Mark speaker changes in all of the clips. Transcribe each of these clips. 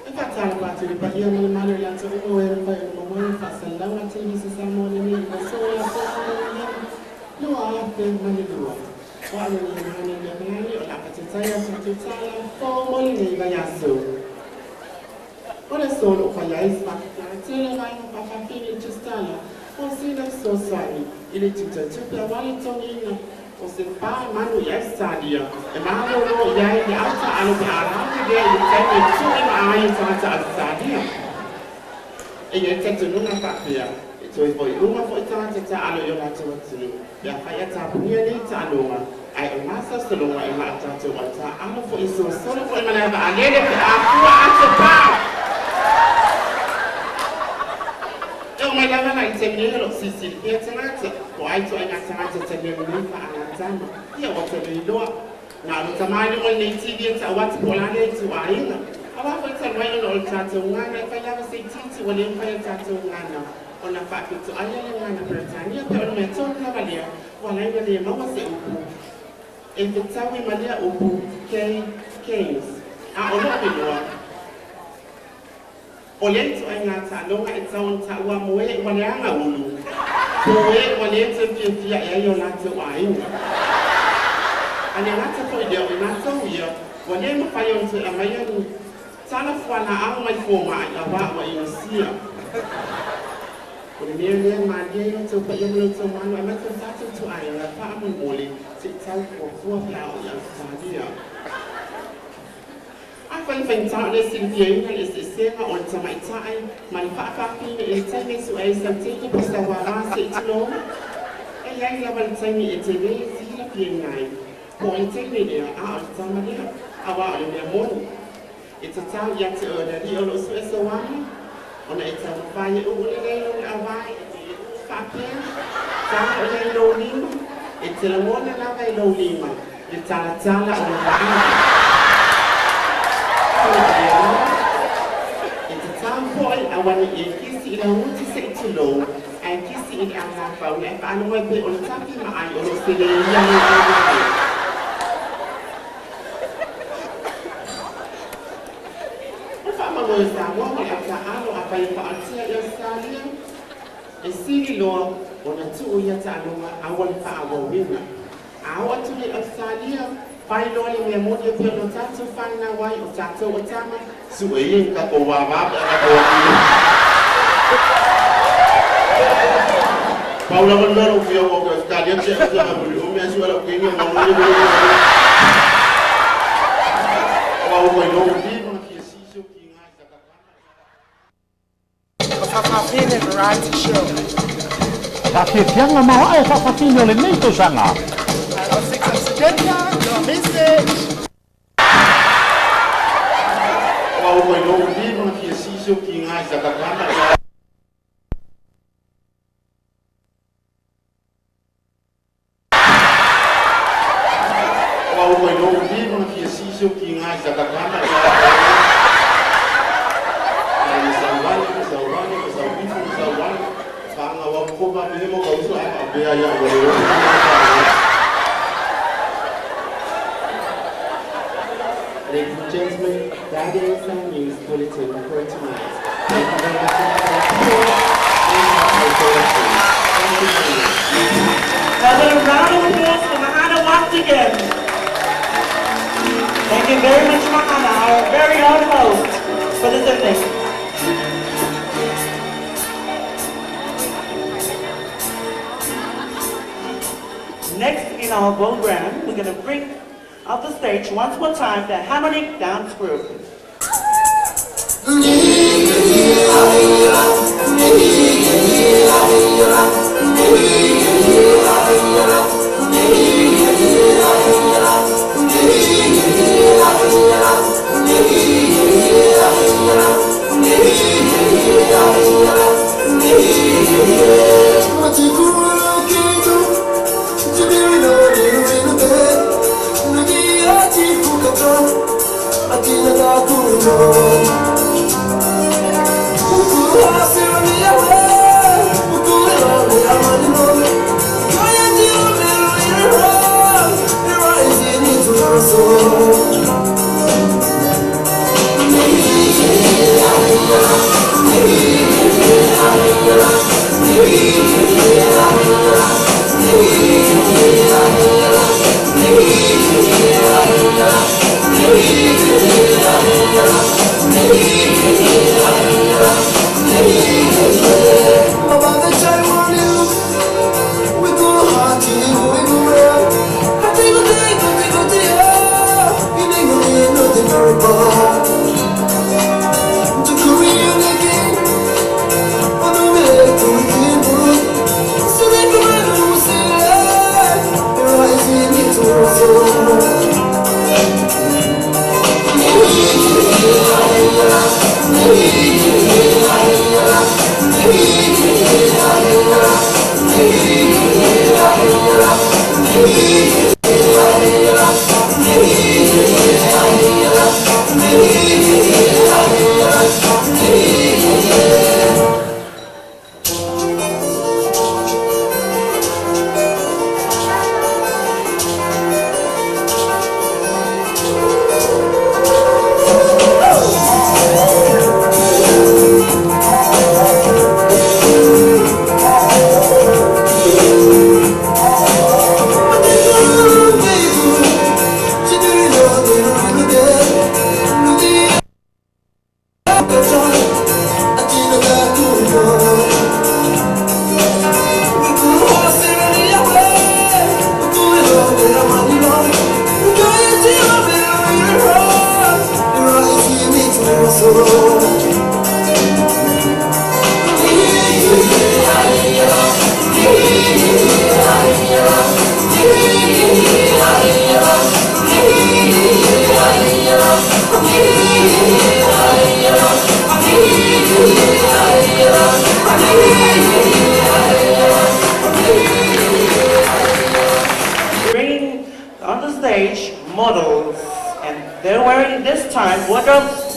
Speaker 1: E faatalofa atu i le paia ma le mamalu o i latou uma ua e mafai ona maua ai le faasalalauga a Televisa Samoa i lenei aso o le aso 2002. O au o le Mahana Leamalani o le a faataitai a tatou tala fou mo lenei vaiaso. O le aso o lo o faia ai se faafitaga tele a Vaega Faafaafine i Tusitala mo sina fesoasoani i le tutatupe aua le totogiina o se 4 manu i Ausetalia e malolo i ai le autaalo pe a lave lea i le taimi e tui ma ai tagata Ausetalia. E i ai le talitonuga faapea, e toe foi uma foi tagata taalo i o latou atunuu pe afai a tapunia nei taaloga, ae o na sausaloga e maa tatou autaalo foi solosolo foi ma le avaalele pe a fua atopao. E o mai lava la i taimi nei o loo silisili pea tagata po ai toaiga tagata talia lenei faagatama. Ia ua taleiloa na o le tamai luga i nei TV e ta'u atu po o la lea ituaiga auā foi talu ai ona o le tatou gana e fai lava se itiiti ua le mafai a tatou gana ona faapitoaia le gana Peretania pe o le mea tonu lava lea ua laina le maua se upu e fetaui ma lea upu K Games a o loo iloa o lea ituaiga taaloga e tau ona taua mo e ua leaga ulu po e ua lē toe fiafia e ai o latou aiga a le gata foi lea o i matou ia ua lē mafai ona toe aumaia ni tala fualaau mai fomaai auā ua inosia. O le mea lea malie i outou paia ma loutou mamalu aemaise o tatou ituaiga faamolemole se i tau fuafua pe a oo i Ausetalia. Afai faigata o le silifiaina le eseesega o le tamaita'i ma le faafaafine i le taimi e su'e ai sau teine po sau uavā se i tulou, e i ai lava le taimi e te lē silafiaina ai po o le teine lea a o le tama lea auā o le mea moni e tatau ia te oe o le alii o loo su'e sou aga ona e taumafai e uu lelei lona auā e te uu faapea tago i ai lou lima e te lagona lava i lou lima le talatala o lona aga. E tatau fo'i auane'i e kisi i lau guti se'i tulou ae kisi i le agafauli ae faalogo ai pei o le tafi ma ai o loo seleia lou auvae. O le faamoemoe o Samoa ma le autaalo afai e faaotia i Ausetalia e sili loa ona tuu ia taaloga aua le faaauauina. A oo atu nei i Ausetalia fai loa le mea moni e pei ona tatou fanau ai o tatou o tama su'e ia i tatou vavā pe a tatou atu pau lava le mea o lou fia oo atu i Ausetalia te au muliumi ae su'e lau teine o manuia ua ua i lou lima fia sisi o kiga i sakakana.
Speaker 2: Fa'afafine Variety Show.
Speaker 3: Faafiafiaga maoae a faafafine o lenei tausaga.
Speaker 2: 6 of September, don't miss it.
Speaker 1: Ua ua i lou lima fia sisi o kiga i sakakana. Ua ua i lou lima fia sisi o kiga i sakakana. Sauale sauale saubifo sauale faga wa kopa me mo kauso a faapea ia ua le. Ladies and gentlemen, that is our news bulletin for tonight. Thank you very much for your support and cooperation. Thank you very much.
Speaker 4: A little round of applause for Mahana once again. Thank you very much, Mahana, our very own host for this evening. Next in our program, we're going to bring up the stage once more time the Harmonic Dance Group.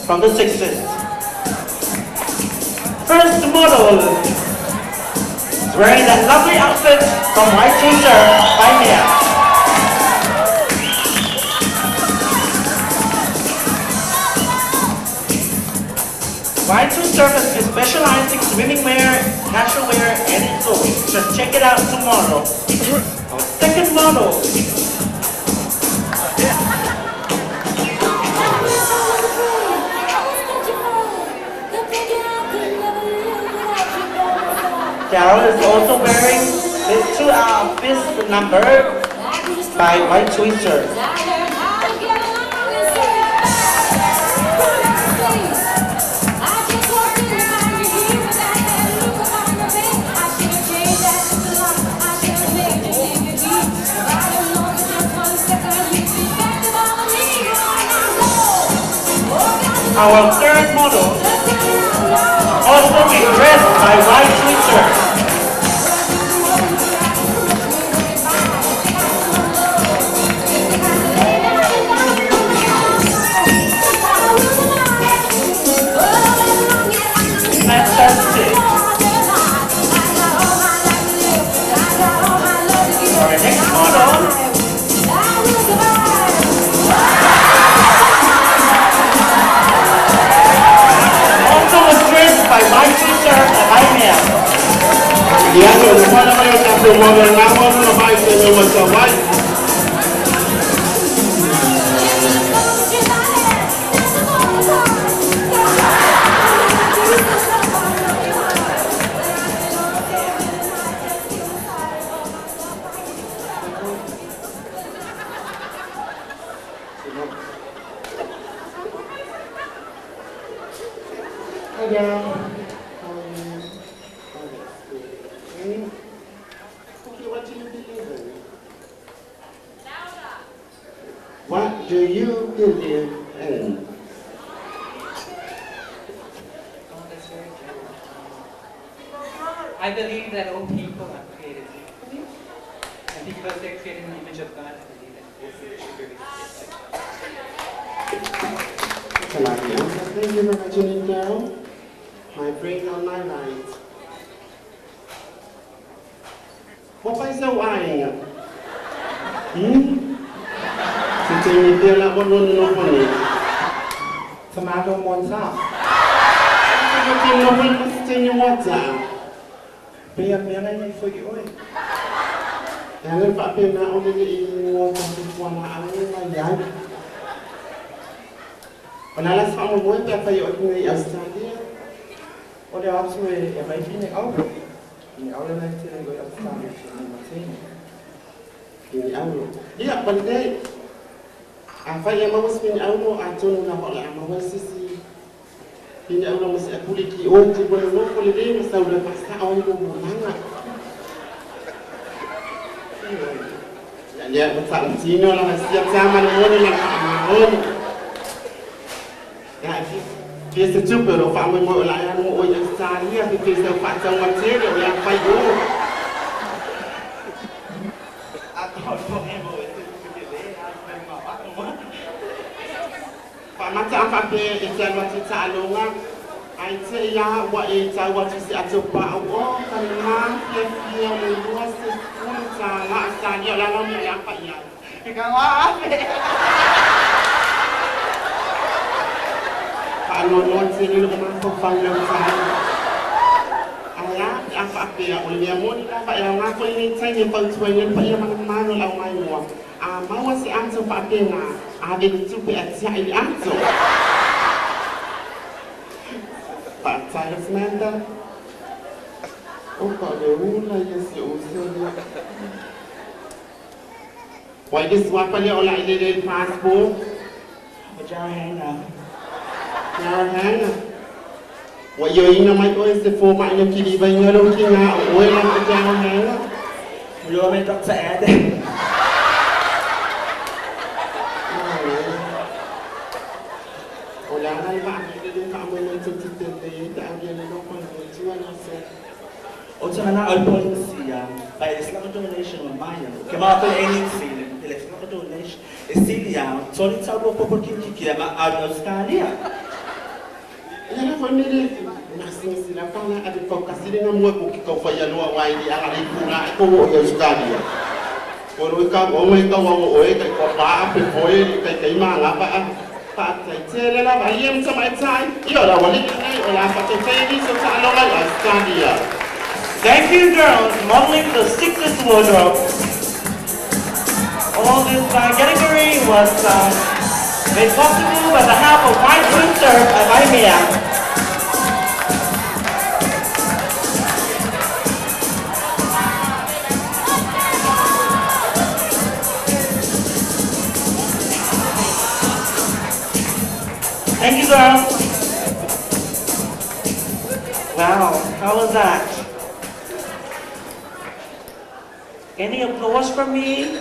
Speaker 4: from the 60s. First model is wearing that lovely outfit from White Chaser by Mia. Y2 Surf has been specialized in swimming wear, casual wear, and indoors. Just check it out tomorrow. Our second model. Daryl is also wearing this 2-hour number by White Twister. Our third model, also be dressed by White Twister. Fantastic. Our next model also was dressed by White Twister and by Mia.
Speaker 1: Hi, girl. How are you? Oh, that's good. Okay. Okay, what do you believe in? What do you believe in?
Speaker 5: Oh, that's very true. I believe that all people are created equally, and because they're created in the image of God, I believe that all people should be respected.
Speaker 1: That's a lovely answer. Thank you very much, Daryl. My brain on my right. What is the wine? Tomato monza. Australia.
Speaker 2: O le aso e mai fine au. Ni au le mai tele go Australia ni mateni.
Speaker 1: Ni au. Ia palde. A fai e mawas ni au no a tonu na hola a mawas sisi. Ni au no mas apuli ki o ti bono no ko le le sa ula pasa au no mo nanga. Ya ya sa tino la sia sama no ni la ma o. Ya ki se tu pero fa mo mo la ya mo o ya sa ni ya ki se fa tsa wa tele o ya fa yo.
Speaker 2: A to no e mo e te te le a me ma ba mo.
Speaker 1: Fa ma tsa fa pe e tsa wa tsa longa. Ai tse ya wa e tsa wa tse a tso pa o ka ma fia fia mo lo se fu tsa la sa ni la la mi ya fa ya.
Speaker 2: E ka wa fe.
Speaker 1: Ano no tse le ma fo fa le tsa. Aya a fa pe o le mo ni la fa ya nga ko ni tsa ni pa tso ni pa ya ma ma no la ma mo. A ma wa se an tso fa pe na a de tsu pe a tsa i an tso. Pa tsa le smenda. O ka le u la ye se o se le. Wa this wa pa le o la ile le passport.
Speaker 4: O ja hena.
Speaker 1: Ya wa yo ina mai o se fo ma ina ki ba ina lo ki nga o e la ka ja hena.
Speaker 4: Yo me Dr. Ed.
Speaker 1: O la na ba ni le ka mo mo tse tse te ta a le lo ko mo tsi wa na se.
Speaker 4: O tsa na al policy by Islamic donation wa maya. Ke ma ko ANC le Islamic donation e silia toli tsa bo popo ki ki ma Australia.
Speaker 1: Ia la foi mele masinisi la pala ave faukasiliga mua ko ki kaufaialoa uā i liaga le ipuga e kou oo i Australia. O lo i kau o e kau au oe kai ko pa pe poe kai kai manga pa pa tai tele la ba yem ta mai tai io la wali nei o la fa te te ni so ta lo la Australia.
Speaker 4: Thank you, girls, modeling the sickest wardrobe. All this category was made possible by the help of White Swim Surf at Waimea. Thank you, girls. Wow, how was that? Any applause from me?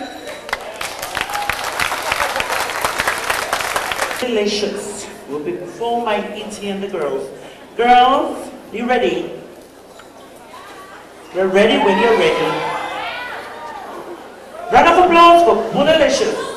Speaker 4: Delicious will be performed by E.T. and the girls. Girls, you ready? We're ready when you're ready. Round of applause for Punalicious.